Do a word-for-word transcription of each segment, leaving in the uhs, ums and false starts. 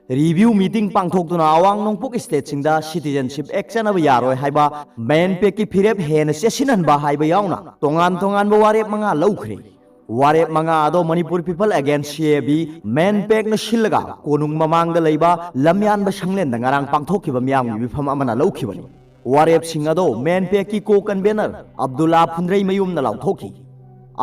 Review meeting ꯄꯥꯡꯊꯣꯛꯇꯨꯅ ꯑꯋꯥꯡ ꯅꯣꯡꯄꯣꯛ ꯁ꯭ꯇꯦꯠꯁꯤꯡꯗ ꯁꯤꯇꯤꯖꯦꯟꯁꯤꯞ ꯑꯦꯛ ꯆꯠꯅꯕ ꯌꯥꯔꯣꯏ ꯍꯥꯏꯕ ꯃꯦꯟ ꯄꯦꯛꯀꯤ ꯐꯤꯔꯦꯞ ꯍꯦꯟꯅ ꯆꯦꯠꯁꯤꯟꯍꯟꯕ ꯍꯥꯏꯕ ꯌꯥꯎꯅ ꯇꯣꯉꯥꯟ ꯇꯣꯉꯥꯟꯕ ꯋꯥꯔꯦꯞ ꯃꯉꯥ ꯂꯧꯈ꯭ꯔꯦ꯫ ꯋꯥꯔꯦꯞ ꯃꯉꯥ ꯑꯗꯣ ꯃꯅꯤꯄꯨꯔ ꯄꯤꯄꯜ ꯑꯦꯒꯦꯟꯁ, ꯁꯤ ꯑꯦ ꯕꯤ, ꯃꯦꯟ ꯄꯦꯛꯅ ꯁꯤꯜꯂꯒ ꯀꯣꯅꯨꯡ ꯃꯃꯥꯡꯗ ꯂꯩꯕ ꯂꯝꯌꯥꯟꯕ ꯁꯪꯂꯦꯟꯗ ꯉꯔꯥꯡ ꯄꯥꯡꯊꯣꯛꯈꯤꯕ ꯃꯤꯌꯥꯝꯒꯤ ꯃꯤꯐꯝ ꯑꯃꯅ ꯂꯧꯈꯤꯕꯅꯤ꯫ ꯋꯥꯔꯦꯞꯁꯤꯡ ꯑꯗꯣ ꯃꯦꯟ ꯄꯦꯛꯀꯤ ꯀꯣ ꯀꯟꯚꯦꯅꯔ ꯑꯕꯗꯨꯜꯂꯥ ꯐꯨꯟꯗ꯭ꯔꯩꯃꯌꯨꯝꯅ ꯂꯥꯎꯊꯣꯛꯈꯤ꯫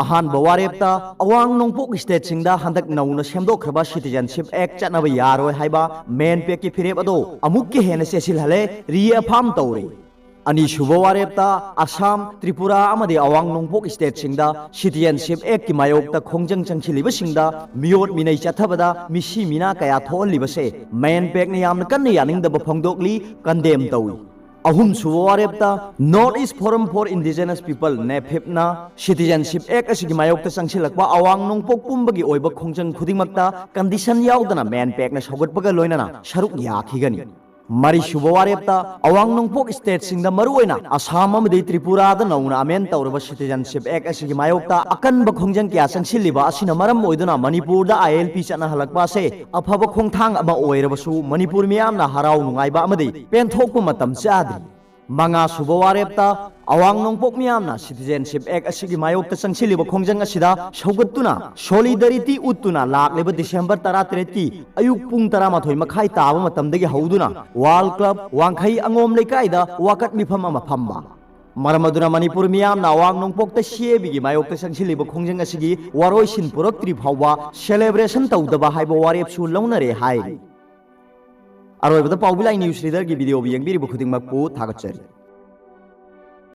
ꯑꯍꯥꯟꯕ ꯋꯥꯔꯦꯞꯇ ꯑꯋꯥꯡ ꯅꯣꯡꯄꯣꯛ ꯁ꯭ꯇꯦꯠꯁꯤꯡꯗ ꯍꯟꯗꯛ ꯅꯧꯅ ꯁꯦꯝꯗꯣꯛꯈ꯭ꯔꯕ ꯁꯤꯇꯤꯖꯦꯟꯁꯤꯞ ꯑꯦꯛ ꯆꯠꯅꯕ ꯌꯥꯔꯣꯏ ꯍꯥꯏꯕ ꯃꯦꯟ ꯄꯦꯛꯀꯤ ꯐꯤꯔꯦꯞ ꯑꯗꯣ ꯑꯃꯨꯛꯀ ꯍꯦꯟꯅ ꯆꯦꯠꯁꯤꯜꯍꯜꯂꯦ, ꯔꯤꯑꯦꯐꯥꯝ ꯇꯧꯔꯦ꯫ ꯑꯅꯤꯁꯨꯕ ꯋꯥꯔꯦꯞꯇ ꯑꯁꯥꯝ, ꯇ꯭ꯔꯤꯄꯨꯔꯥ ꯑꯃꯗꯤ ꯑꯋꯥꯡ ꯅꯣꯡꯄꯣꯛ ꯁ꯭ꯇꯦꯠꯁꯤꯡꯗ ꯁꯤꯇꯤꯖꯦꯟꯁꯤꯞ ꯑꯦꯛꯀꯤ ꯃꯥꯌꯣꯛꯇ ꯈꯣꯡꯖꯪ ꯆꯪꯁꯤꯜꯂꯤꯕꯁꯤꯡꯗ ꯃꯤꯑꯣꯠ ꯃꯤꯅꯩ ꯆꯠꯊꯕꯗ ꯃꯤꯁꯤ ꯃꯤꯅꯥ ꯀꯌꯥ ꯊꯣꯛꯍꯜꯂꯤꯕꯁꯦ ꯃꯦꯟ ꯄꯦꯛꯅ ꯌꯥꯝꯅ ꯀꯟꯅ ꯌꯥꯅꯤꯡꯗꯕ ꯐꯣꯡꯗꯣꯛꯂꯤ, ꯀꯟꯗꯦꯝ ꯇꯧꯏ꯫ ꯑꯍꯨꯝꯁꯨꯕ ꯋꯥꯔꯦꯞꯇ North East Forum for Indigenous People, ꯅꯦꯐꯤꯞꯅ ꯁꯤꯇꯤꯖꯦꯟꯁꯤꯞ ꯑꯦꯛ ꯑꯁꯤꯒꯤ ꯃꯥꯌꯣꯛꯇ ꯆꯪꯁꯤꯜꯂꯛꯄ ꯑꯋꯥꯡ ꯅꯣꯡꯄꯣꯛ ꯄꯨꯝꯕꯒꯤ ꯑꯣꯏꯕ ꯈꯣꯡꯖꯪ ꯈꯨꯗꯤꯡꯃꯛꯇ ꯀꯟꯗꯤꯁꯟ ꯌꯥꯎꯗꯅ ꯃꯦꯟ ꯄꯦꯛꯅ ꯁꯧꯒꯠꯄꯒ ꯂꯣꯏꯅꯅ ꯁꯔꯨꯛ ꯌꯥꯈꯤꯒꯅꯤ꯫ ꯃꯔꯤꯁꯨꯕ ꯋꯥꯔꯦꯞꯇ ꯑꯋꯥꯡ ꯅꯣꯡꯄꯣꯛ ꯁ꯭ꯇꯦꯠꯁꯤꯡꯗ, ꯃꯔꯨꯑꯣꯏꯅ ꯑꯁꯥꯝ ꯑꯃꯗꯤ ꯇ꯭ꯔꯤꯄꯨꯔꯥꯗ ꯅꯧꯅ ꯑꯃꯦꯟ ꯇꯧꯔꯕ ꯁꯤꯇꯤꯖꯦꯟꯁꯤꯞ ꯑꯦꯛ ꯑꯁꯤꯒꯤ ꯃꯥꯌꯣꯛꯇ ꯑꯀꯟꯕ ꯈꯣꯡꯖꯪ ꯀꯌꯥ ꯆꯪꯁꯤꯜꯂꯤꯕ ꯑꯁꯤꯅ ꯃꯔꯝ ꯑꯣꯏꯗꯨꯅ ꯃꯅꯤꯄꯨꯔꯗ ꯑꯥꯏ ꯑꯦꯜ ꯄꯤ ꯆꯠꯅꯍꯜꯂꯛꯄ ꯑꯁꯦ ꯑꯐꯕ ꯈꯣꯡꯊꯥꯡ ꯑꯃ ꯑꯣꯏꯔꯕꯁꯨ ꯃꯅꯤꯄꯨꯔ ꯃꯤꯌꯥꯝꯅ ꯍꯔꯥꯎ ꯅꯨꯡꯉꯥꯏꯕ ꯑꯃꯗꯤ ꯄꯦꯟꯊꯣꯛꯄ ꯃꯇꯝ ꯆꯥꯗ꯭ꯔꯤ꯫ ꯃꯉꯥꯁꯨꯕ ꯋꯥꯔꯦꯞꯇ ꯑꯋꯥꯡ ꯅꯣꯡꯄꯣꯛ ꯃꯤꯌꯥꯝꯅ ꯁꯤꯇꯤꯖꯦꯟꯁꯤꯞ ꯑꯦꯛ ꯑꯁꯤꯒꯤ ꯃꯥꯌꯣꯛꯇ ꯆꯪꯁꯤꯜꯂꯤꯕ ꯈꯣꯡꯖꯪ ꯑꯁꯤꯗ ꯁꯧꯒꯠꯇꯨꯅ ꯁꯣꯂꯤꯗꯔꯤꯇꯤ ꯎꯠꯇꯨꯅ ꯂꯥꯛꯂꯤꯕ ꯗꯤꯁꯦꯝꯕꯔ ꯇꯔꯥꯇꯔꯦꯠꯀꯤ ꯑꯌꯨꯛ ꯄꯨꯡ ꯇꯔꯥꯃꯥꯊꯣꯏ ꯃꯈꯥꯏ ꯇꯥꯕ ꯃꯇꯝꯗꯒꯤ ꯍꯧꯗꯨꯅ ꯋꯥꯔꯜ ꯀ꯭ꯂꯕ ꯋꯥꯡꯈꯩ ꯑꯉꯣꯝ ꯂꯩꯀꯥꯏꯗ ꯋꯥꯀꯠ ꯃꯤꯐꯝ ꯑꯃ ꯐꯝꯕ꯫ ꯃꯔꯝ ꯑꯗꯨꯅ ꯃꯅꯤꯄꯨꯔ ꯃꯤꯌꯥꯝꯅ ꯑꯋꯥꯡ ꯅꯣꯡꯄꯣꯛꯇ ꯁꯤ ꯑꯦ ꯕꯤꯒꯤ ꯃꯥꯌꯣꯛꯇ ꯆꯪꯁꯤꯜꯂꯤꯕ ꯈꯣꯡꯖꯪ ꯑꯁꯤꯒꯤ ꯋꯥꯔꯣꯏꯁꯤꯟ ꯄꯨꯔꯛꯇ꯭ꯔꯤ ꯐꯥꯎꯕ ꯁꯦꯂꯦꯕ꯭ꯔꯦꯁꯟ ꯇꯧꯗꯕ ꯍꯥꯏꯕ ꯋꯥꯔꯦꯞꯁꯨ ꯂꯧꯅꯔꯦ ꯍꯥꯏꯔꯤ꯫ ꯑꯔꯣꯏꯕꯗ ꯄꯥꯎꯕꯤ ꯂꯥꯏ ꯅ꯭ꯌꯨꯁ ꯔꯤꯗꯔꯒꯤ ꯚꯤꯗꯤꯑꯣꯕꯨ ꯌꯦꯡꯕꯤꯔꯤꯕ ꯈꯨꯗꯤꯡꯃꯛꯄꯨ ꯊꯥꯒꯠꯆꯔꯤ꯫